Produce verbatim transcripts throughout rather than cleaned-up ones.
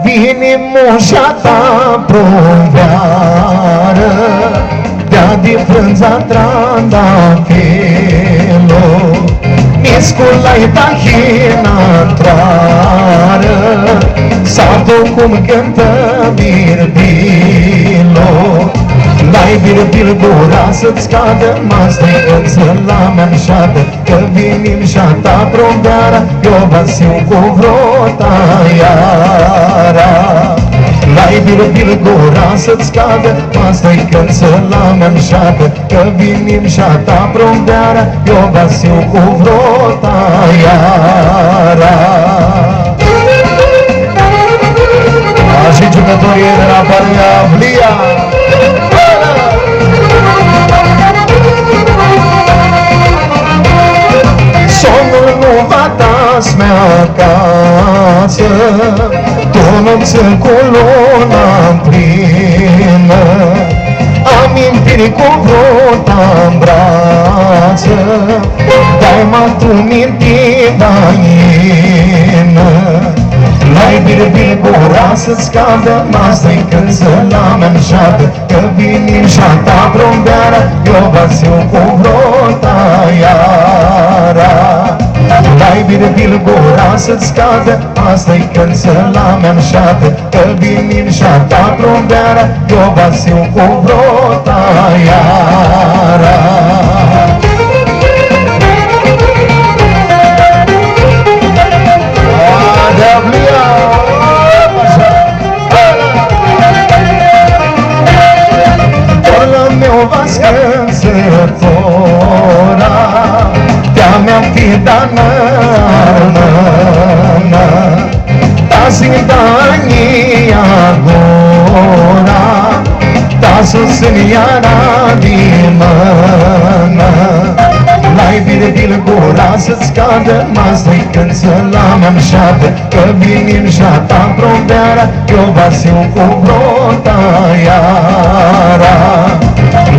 Inimusha ta prundearã, deadi frãndza trandafilo, niscula-i tahina trarã, s-avdu cum cãntã birbilo. Lai birbil gura s-tsã cadã, ma s-dai cãntsã la mea mshatã, cã vinim sh-a ta prundeara, io va s-hiu cu vrota iara. Lai birbil gura s-tsã cadã, ma s-dai cãntsã la mea mshatã, cã vinim sh-a ta prundeara, io va s-hiu cu vrota iara. Ashi giucãtorii de la Partea Avlia. Somnul nu va ta s-mi acatsã, tu noptsã cu luna mplinã, amintiri cu vrota n bratsã, dai ma tu minti dainã. Lai birbil gura s-tsã cadã, ma s-dai cãntsã la mea mshatã, cã vinim sh-a ta prundeara, io va s-hiu cu vrota iara. Lai birbil gura s-tsã cadã, ma s-dai cãntsã la mea mshatã, cã vinim sh-a ta prundeara, io va s-hiu cu vrota iara. Deavlia! Tora meu va s-cãntsã tora, ti-a mea fida nãnã, ta s-nji da anjlji gura, ta s-u tsãn iara di mãnã. Lai birbil gura s-tsã cadã, ma s-dai cãntsã la mea mshatã, cã vinim sh-a ta prundeara, io va s-hiu cu vrota iara.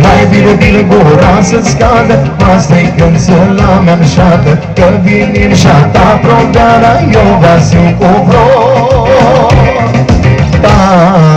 Lai birbil gura s-tsã cadã, ma s-dai cãntsã la mea mshatã, cã vinim sh-a ta prundeara, io va s-hiu cu vrota iara.